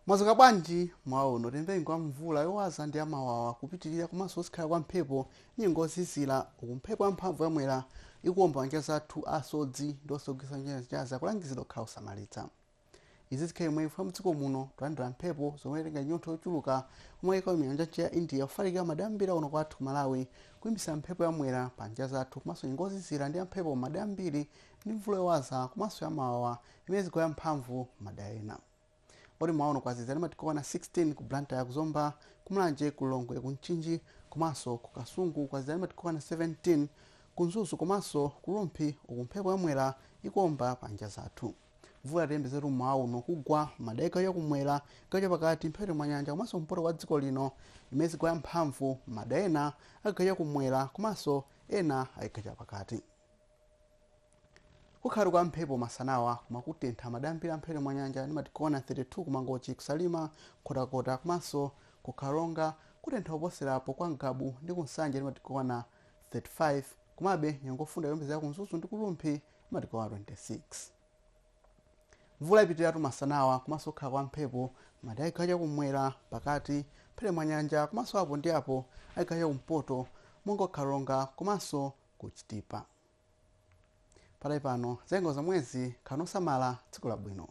Mwadzuka bwanji mmawa uno? Timve kwa mvula yowaza ndi yamawawa kupitirira komanso kuzikhala kwa mphepo nyengo yozizira, uku mphepo yamphamvu yamwera ikuwomba nyanja zathu. Asodzi ndi osogesa nyanjazi akulangizidwa kukhala osamalitsa. Izi zikhale mwe ife mdziko muno kulandira mphepo zomwe itenga nyontho yochuluka omwe ikawo nyanja ya India kufalikira madera ambiri kuno kwathu Malawi, kuyimbisa mphepo yamwera pa nyanja zathu komanso nyengo yozizira ndi yamphepo madera ambiri ndi mvula yowaza komanso yamawawa imene zigwa yamphamvu madera ena. Oti mmawa kwazizira ndi madigiri okwana 16 ku Blantyre, kuzomba, kumulanje, ku Lilongwe, ku Mchinji komanso ku Kasungu. Kwazizira ndi madigiri okwana 17 ku Mzuzu komanso ku Rumphi, uku mphepo yamwera ikuomba pa nyanja zathu. Mvula tiyembezetu mmawa uno kugwa madera chakumwera, chigawo chapakati, mphepete mwa nyanja komanso kumpoto kwa dziko lino, imene zigwa yamphamvu madera ena a chigawo chakumwera komanso ena a chigawo chapakati. Kukhala kwa mphepo masanawa koma kutentha madera ambiri a mphepete mwa nyanja ndi madigiri okwana 32 ku Mangochi, kusalima, Nkhotakota komanso ku Karonga. Kutentha kuposerapo kwa Ngabu ndi ku Nsanje ndi madigiri okwana 35. Komabe nyengo yofunda yoyembekezeka ku Mzuzu ndi ku Rumphi ndi madigiri okwana 26. Mvula ipitiratu masanawa komanso kukhala kwa mphepo madera a chigawo chakumwera, pakati, mphepete mwa nyanja komanso apo ndi apo a chigawo chakumpoto monga ku Karonga komanso ku Chitipa. Patali pano zengo zomwezi, khalani osamala, tsiku labwino.